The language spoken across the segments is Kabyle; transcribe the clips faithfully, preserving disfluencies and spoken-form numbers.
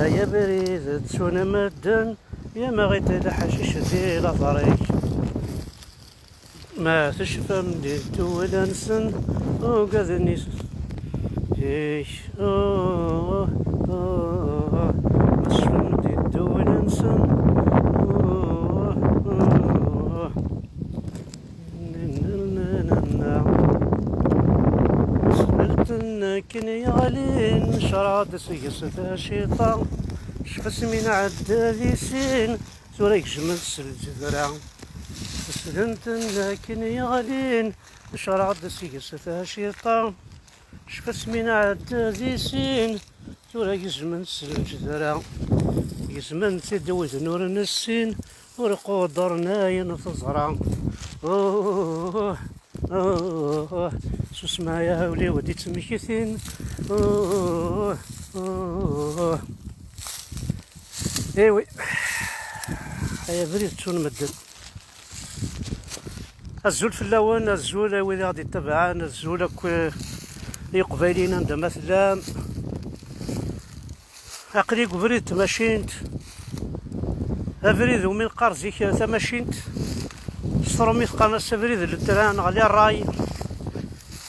Ay abrid ttun medden, yamɣit lḥacic di later-ik. Ma tecfam di ddewla-nsen, ugaden-is. Zik, uh, uh, uh, ma tecfam di ddewla-nsen, uh, uh, uh. Sbelten akken yeɣlin, ccreɛ-d seg-s taciṭa, cfes mi nɛedda di sin, tura gejmen s lǧedra. Sbelten akken yeɣlin, ccreɛ-d seg-s taciṭa, cfes mi nɛedda di sin, tura gezmen s lǧedra, gezmen-tt-id widen ur nessin, ur quddren ayen teẓra. Uh, uh, uh, susma ya ul-iw d-ittmektin. Uh, uh, uh. Iwi, ay abrid ttun medden. Azul fell-awen, azul a wid i ɣ-d-ittabaɛen, azul akk, eh, i Iqbayliyen anda ma tellam. Aql-i deg ubrid n tmacint, abrid umi neqqar zik tamacint, s tṛumit qqaren-as abrid n letran neɣ les rails,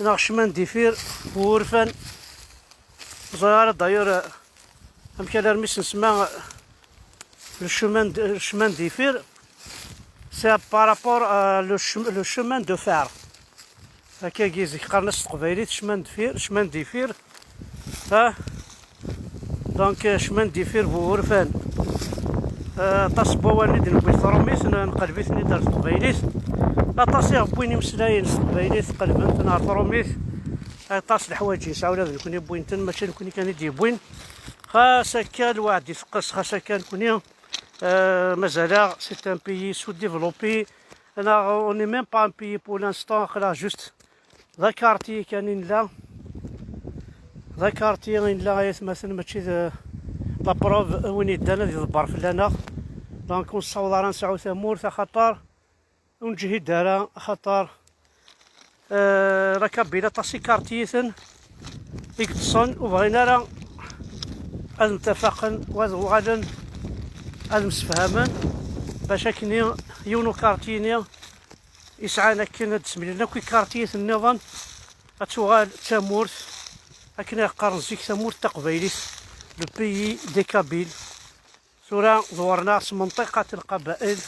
neɣ chemin de fer n wurfan. Ur ẓriɣ ara d'ailleurs amek alarmi s-nsemma le chemin de, le chemin de fer, c'est par rapport à le chem-, le chemin de fer. Akkagi zik qqaren-as s teqbaylit chemin de fer, chemin de fer. Ha? Donc, euh, chemin de fer bu wurfan. Euh, aṭas n wawalen i d-newwi s tṛumit, n-, nqelb-iten-id ar teqbaylit. Aṭas i ɣ-wwin imeslayen s teqbaylit, qelben-ten ar tṛumit. Aṭas n leḥwayeǧ yesɛa ula d nekni wwin-ten, mačči nekni kan i d-yewwin. Xas akka lweɛd iteqqes, xas akka nekni, euh, mazal-aɣ, c'est un pays sous-développé. Neɣ on n'est même pas un pays pour l'instant, aql-aɣ juste d akarti kan i nella. D akarti i nella, ay atmaten, mačči d la preuve win yeddan ad iḍebber fell-aneɣ. Donc ur nessaweḍ ara ad nesɛu tamurt, axaṭer ur neǧhid ara, axaṭer, euh, la Kabylie aṭas ikartiyiten i yeṭṭsen, ur bɣin ara ad mtafaqen, u ad uɣalen ad msefhamen, bac akken yiwen ukarti-nni yesɛan akken ad d-smelen akk ikartiyiten nniḍen, ad tuɣal d tamurt, akken ay qqaren zik, tamurt taqbaylit, le pays des Kabyles. Tura ḍewren-aɣ s menṭiqat lqabail.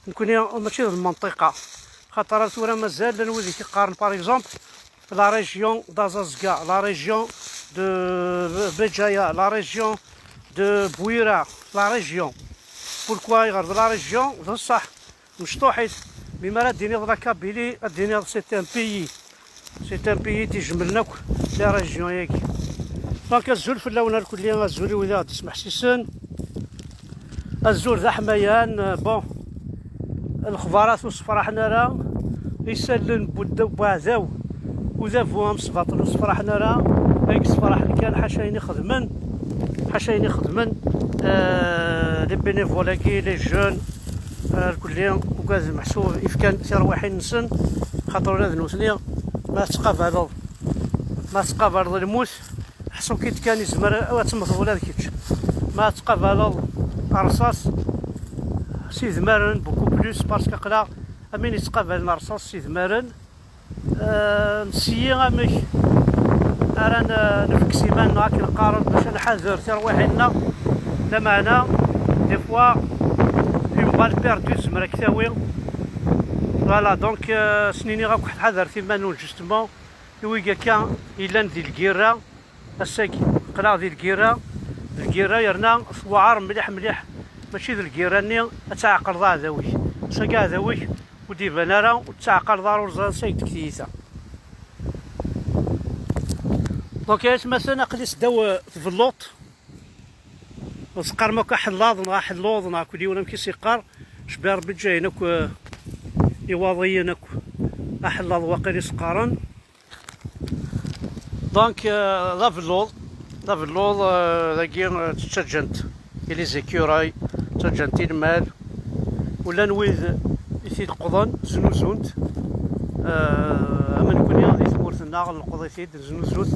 Nekni mačči d lmenṭiqa. Xaṭer ar tura mazal llan wid i k-iqqaren, par exemple, la région d'Azazga, la région de Béjaïa, la région de Bouira, la région. Pourquoi ayɣer d la région? D ṣṣeḥ, mecṭuḥit. Mi ara d-tiniḍ la Kabylie, ad d-tiniḍ c'est un pays. C'est un pays d-ijemlen akk les régions-agi. Donc azul fell-awen irkelli, azul i wid i ɣ-d-ismeḥsisen. Azul d aḥmayan, euh, bon, lexbarat ur sefraḥen ara, isallen n budda-, n uɛdaw, udabu amesbaṭel ur sefraḥen ara, ay yesfraḥen kan ḥaca ayen ixedmen, ḥaca ayen ixedmen, euh, les bénévoles-agi, les jeunes, euh, irkelli ugad meḥsub ifkan tirwiḥin-nsen, xaṭer ula d nutni ma tettqabaleḍ, ma tettqabaleḍ lmut, ḥṣu-k-id kan, izmer ad temmteḍ ula d kečč. Ma tettqabaleḍ rrṣaṣ s idmaren, beaucoup plus, parce que aql-aɣ am win yettqabalen rrṣaṣ s idmaren. Euh, nsiyi amek ara n-, nfekkes iman-nneɣ, akken qqaren, bac ad nḥader tirwiḥin-nneɣ. Lameɛna, des fois, une balle perdue tezmer ad k-tawi. Voilà, donc, euh, s-nini akk ḥadret iman-nwen, justement, i wigi akka yellan di lgirra. Ass-agi, aql-aɣ di lgirra, lgirra yerna tewɛer mliḥ mliḥ, mačči d lgirra-nni ad tɛeqleḍ aɛdaw-ik. Ass-agi aɛdaw-ik ur d-iban ara, ur tettɛeqleḍ ara, ur ẓriɣ ansa i deg tiyita. Donc, ay atmaten, aql-i seddaw, euh, tbelluṭ. Ur s-qqarem akk aḥellaḍ neɣ aḥelluḍ neɣ akk d yiwen amek i s-yeqqar. Cbi Rebbi ǧǧayen akk, euh, iwaḍiyen akk. Aḥellaḍ waqil i s-qqaren. Donc, euh, d abelluḍ, d abelluḍ, euh, dagi, euh, ttaǧǧan-t i les écureuils, ttaǧǧan-t i lmal. U llan wid i t-ileqqḍen, znuzun-t. Euh, am nekni di tmurt-nneɣ, nleqqeḍ-it-id, nznuzu-t.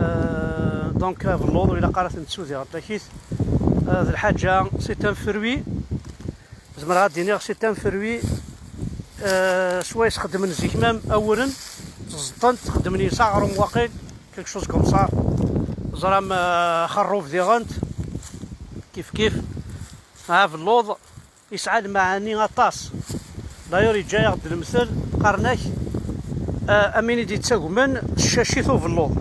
Euh, Donc, euh, velluḍ, ur ilaq ara ad t-nettu diɣen, takit. Euh, d lḥaǧa, c'est un fruit. Zemreɣ ad d-iniɣ, c'est un fruit. Euh, swayes xeddmen zik même awren, ẓeṭṭen-t, xeddmen yes aɣrum waqil, quelque chose comme ça. Ẓram, euh, xerrub diɣen, kif kif. Avelluḍ yesɛa lmaɛani aṭas. D'ailleurs, yeǧǧa-yaɣ-d lemtel, qqaren-ak, euh, am win i d-yettagmen s ccacit ubelluḍ.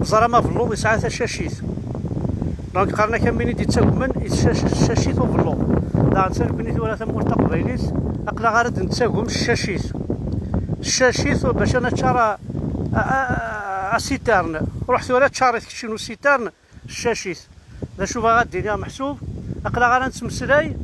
Ẓram abelluḍ yesɛa tacacit. Donc, qqaren-ak am win i d-yettagmen s ccac-, s ccacit ubelluḍ. Daɣen, nekkni tura tamurt taqbaylit, aql-aɣ ara d-nettagem s ccacit. S ccacit bac ad neččar a, a, a, a, asitern. Ruḥ tura ččar-it keččini usitern, s ccacit. D acu bɣiɣ ad d-iniɣ meḥsub? Aql-aɣ ara nettmeslay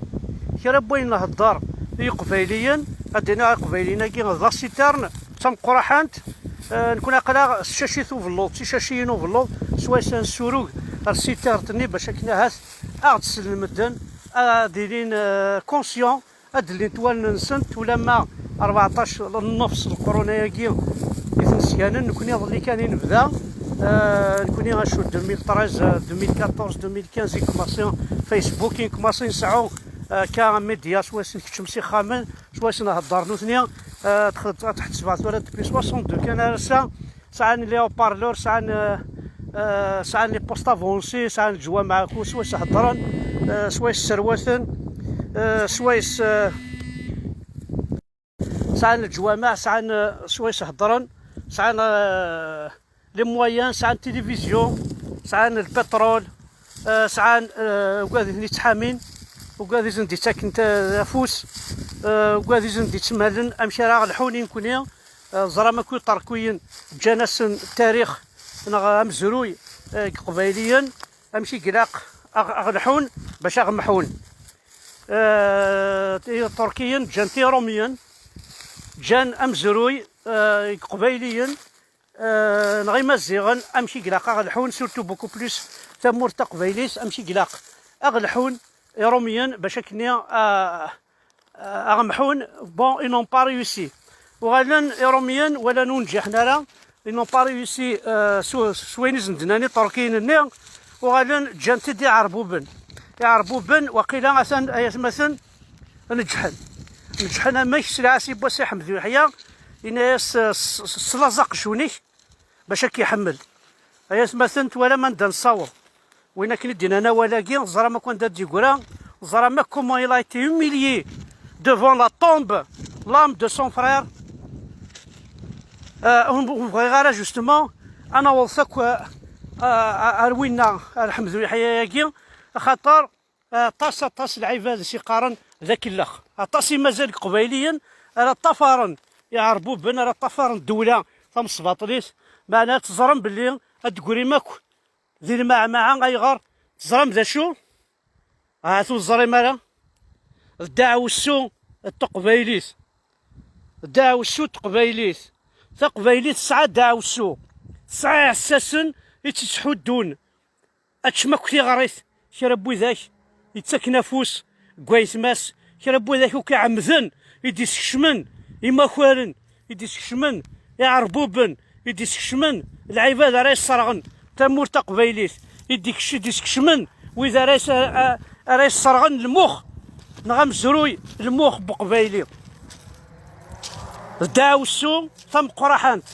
kra n wayen nhedder i Iqbayliyen, ad d-iniɣ Iqbayliyen-agi d asitern, d tameqqraḥant, eh, nekkni aql-aɣ s ccacit ubelluḍ, d ticaciyin ubelluḍ, swayes ad nessureg ar sitert-nni bac akken ahat ad ɣ-d-slen medden, ad ilin, eh, conscients, ad d-llint wallen-nsent, ulamma rbeɛṭac nnefs leqrun-agi i ten-sganen. Nekkni iḍelli kan i nebda, eh, nekkni acu, deux mille treize, eh, deux mille quatorze, deux mille quinze i commencé Facebook, i commencé nesɛu, eh, ka média, swayes nkeččem s ixxamen, swayes nhedder nutni, eh, txed-, ad tḥettbeɣ tura depuis soixante-deux kan ar ass-a, sɛan les haut-parleurs, sɛan, euh, euh, sɛan les postes avancés, sɛan leǧwameɛ swayes heddren, euh, swayes sserwaten, euh, swayes, euh, sɛan leǧwameɛ, sɛan, euh, swayes heddren, sɛan, euh, les moyens, sɛan télévision, sɛan le pétrole, euh, sɛan, euh, ugad i ten-yettḥamin, ugad i sen-d-yettaken ta-, afus, euh, ugad i sen-d-yettmalen amek ara ɣ-lḥun i nekkni. Eh, ẓram akk iṭerkiyen ǧǧan-asen tarix neɣ amezruy, eh, deg Iqbayliyen, amek i ilaq aɣ-, aɣ-lḥun bac aɣ-mḥun. Eh, Iṭerkiyen ǧǧan Iṛumyen, ǧǧan amezruy, eh, deg Iqbayliyen, eh, neɣ Imaziɣen, amek i ilaq aɣ-lḥun, surtout beaucoup plus tamurt taqbaylit, amek i ilaq aɣ-lḥun Iṛumyen bac akken-nni, ah, ah, aɣ-mḥun, bon, ils n'ont pas réussi. Uɣalen Iṛumyen, walan ur nǧiḥen ara, ils n'ont pas réussi, euh, s, s wayen i sen-d-nnan Iṭerkiyen-nni, uɣalen ǧǧan-t-id Iɛerbuben. Iɛerbuben, waqila atan, ay atmaten, neǧḥen. Neǧḥen amek? S lɛasi n wass Iḥmed Uyeḥya, yenna-yas, eh, s, s, slaẓ aqjun-ik, bac ad k-iḥemmel. Ay atmaten, twalam anda nessaweḍ. Win akken i d-yennan awal-agi, teẓram akk anda d-yeggra, teẓram akk comment il a été humilié devant la tombe, l'âme de son frère. Euh, ur, ur bɣiɣ ara, justement, ad naweḍ akk, euh, ar winna, ar Ḥmed Uyeḥya-agi, axaṭer aṭas, aṭas lɛibad i s-iqqaren d akellex. Aṭas i mazal deg Iqbayliyen ara ṭṭafaren Iɛerbuben, ara ṭṭafaren ddewla tamesbaṭlit, meɛna teẓram belli ad d-tegrim akk di lmaɛmaɛa. Ayɣer? Teẓram d acu? Ahat ur teẓrim ara. D ddeɛwessu n teqbaylit. D ddeɛwessu n teqbaylit. Taqbaylit tesɛa ddeɛwessu. Tesɛa iɛessasen i tt-ittḥuddun. Ad teččem akk tiɣrit, kra n widak yettaken afus deg wayetma-s, kra n widak akk iɛemmden i d-iskecmen imakaren, i d-iskecmen iɛerbuben, i d-iskecmen lɛibad ara yesserɣen tamurt taqbaylit, i d-ikec-, i d-iskecmen wid ara yes-, a-, ara yesserɣen lmux neɣ amezruy, lmux n uqbayli. D ddeɛwessu tameqqraḥant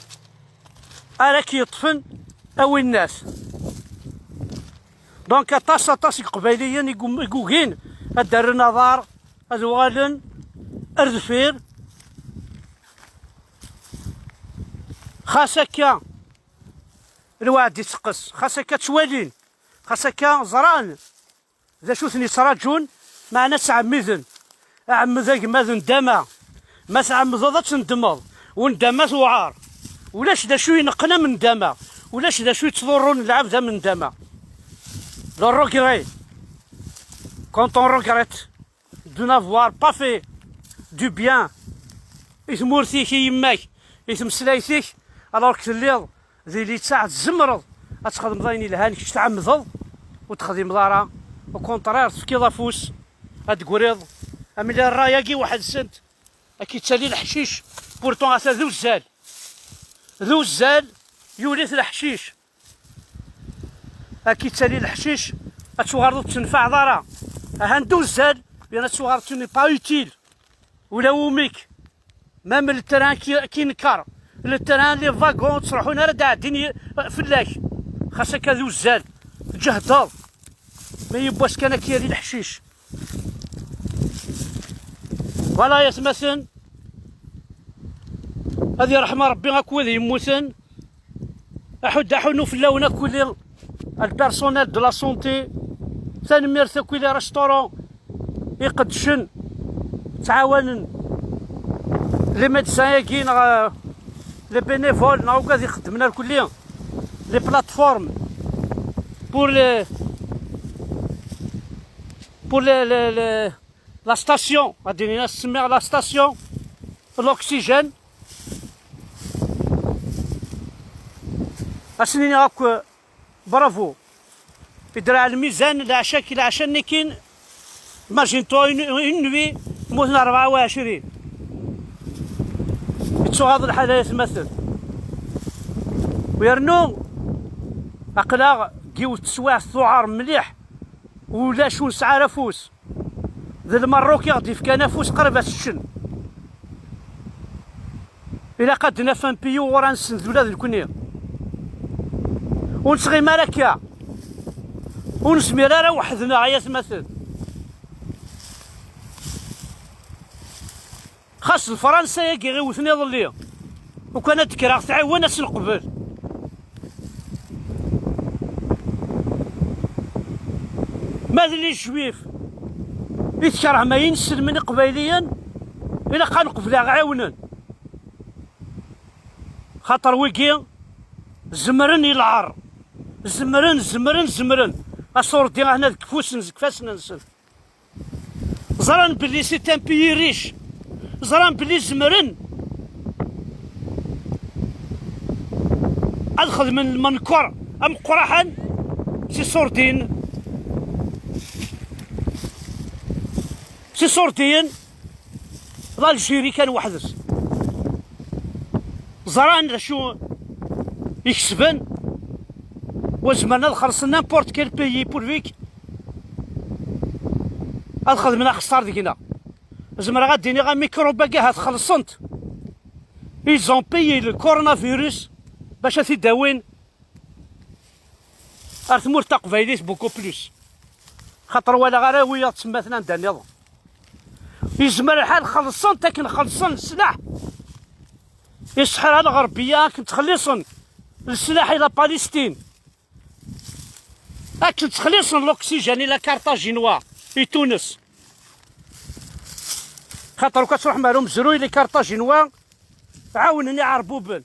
ara k-yeṭṭfen a winnat. Donc, aṭas, aṭas n Iqbayliyen i gum-, i gugin ad d-rren aḍar, ad uɣalen ar deffir. Xas akka, lweɛd itteqqes, xas akka ttwalin, xas akka ẓran d acu ten-yettraǧun, meɛna ttɛemmiden. Ɛemmed a gma d ndama. Ma tɛemmdeḍ ad tendmeḍ. Wendama tewɛer. Ulac d acu ineqqen am ndama. Ulac d acu yettḍurrun lɛebd am ndama. Le regret. Quand on regrette de n'avoir pas fait du bien i tmurt-ik, i yemma-k, i tmeslayt-ik, alors que telliḍ di littaɛ, tzemreḍ ad txedmeḍ ayen yelhan, kečč tɛemmdeḍ ur texdimeḍ ara. Au contraire, tefkiḍ afus, ad d-tegriḍ. Am les rats-agi weḥd-sent, ad k-yettali leḥcic, pourtant ata d uzzal. D uzzal, yuli-t leḥcic. Ad k-ittali leḥcic, ad tuɣaleḍ ur tettenfɛeḍ ara. Ahan d uzzal, bien ad tuɣaleḍ tu n'es pas utile. Ula wumik. Même le terrain qui, qui nekker. Le terrain, les wagons, ttruḥun ara d-ɛeddin i-, fell-ak. Xas akka d uzzal. Tǧehdeḍ. Ma yiwwas kan ad k-yali leḥcic. Voilà, yatmaten. Ad yerḥem Rebbi akk wid yemmuten. Aḥuddu aḥunnu fell-awen akk, le personnel de la santé. Tanemmirt akk i les restaurants iqeddcen, ttɛawanen les médecins-agi, neɣ, euh, les bénévoles, neɣ wigad ixeddmen ar kulli, les plateformes pour les, pour les, les, les, la station, ad d-iniɣ, ad s-semmiɣ la station, l'oxygène. Ad sen-iniɣ akk bravo. Idreɛ lmizan, leɛca-k, leɛca-nnikin, imagine-toi une, une nuit, mmuten rebɛa u ɛecrin. Yettuɣaḍ lḥal ay atmaten. U yernu, aql-aɣ deg yiwet teswiɛt tuɛer mliḥ, ulac ur nesɛi ara afus. D Lmerruk i ɣ-d-ifkan afus, qrib ad t-ččen. Ilaq ad d-naf un pays uɣur ad nsend ula d nekni. Ur nettɣimi ara akka. Ur nezmir ara weḥd-neɣ, ay atmaten. Xas d Fransa-agi i ɣ-iwten iḍelli, lukan ad d-kkreɣ tɛiwen, ad tt-neqbel. Ma d les juifs i tkerhem, ay inselmen iqbayliyen, ilaq ad neqbel ad ɣ-ɛiwnen. Xaṭer wigi zemren i lɛar. Zemren, zemren, zemren. Asurdi ahna deg ufus-nsen, deg ifassen-nsen. Ẓran belli c'est un pays riche. Ẓran belli zemren ad xedmen lmenker ameqqraḥen s iṣurdiyen. S iṣurdiyen d Algérie kan weḥd-s. Ẓran d acu i kesben, wa zemren ad xellṣen n'importe quel pays pourvu que ad xedmen axeṣṣar deg-neɣ. Zemreɣ ad d-iniɣ amikrub-agi ahat xellṣen-t. Ils ont payé le coronavirus bac ad t-id-awin ar tmurt taqbaylit beaucoup plus. Xaṭer walaɣ ara wiyaḍ ttemmaten anda nniḍen. Yezmer lḥal xellṣen-t akken xellṣen leslaḥ. Iseḥra lɣerbiya akken ttxelliṣen leslaḥ i la Palestine. Akken ttxelliṣen l'oxygène i la Carthaginois i Tunes. Xaṭer ukan ad truḥem ar umezruy, les Carthaginois ɛawnen iɛerbuben.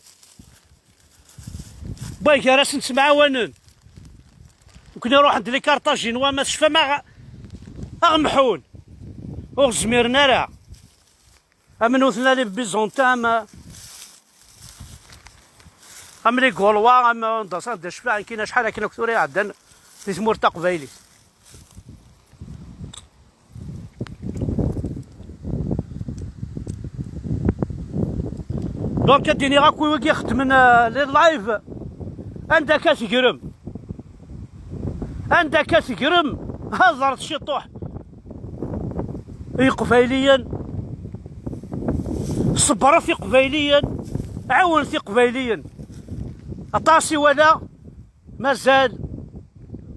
Wway gar-asen ttemɛawanen. Nekni ruḥen-d les Carthaginois, ma tecfam, aɣ-, aɣ-mḥun. Ur zmiren ara. Am nutni les Byzantins, am, am les Gaulois, am, anda s-, anda cfiɣ, akken acḥal akken akk tura iɛeddan di tmurt taqbaylit. Donc ad d-iniɣ akk i wigi ixeddmen, euh, les lives, anda akka tegrem, anda akka tegrem, ḥadret ciṭuḥ. Iqbayliyen, ṣebret Iqbayliyen, ɛiwnet Iqbayliyen. Aṭas i walaɣ mazal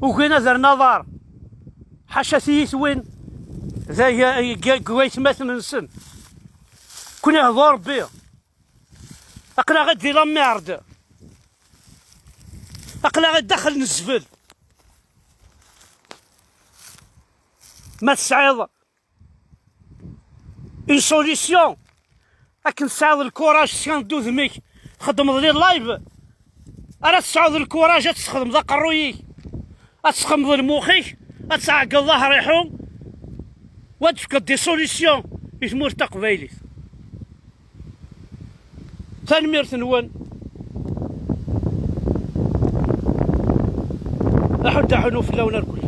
ugin ad rren aḍar, ḥaca tiyitwin deg, deg, deg waytmaten-nsen. Kun ihḍu Rebbi. Aql-aɣ-id di la merde. Aql-aɣ-id daxel n zzbel. Ma tesɛiḍ une solution, akken tesɛiḍ lkuraj, tesɛiḍ d udem-ik, txeddmeḍ les lives, ara tesɛuḍ lkuraj ad tesxedmeḍ aqerruy-ik, ad tesxedmeḍ lmux-ik, ad tɛeggeḍ aḥriḥu, u ad tefkeḍ des solutions i tmurt taqbaylit. Tanemmirt-nwen. Aḥuddu aḥunnu fell-awen irkel.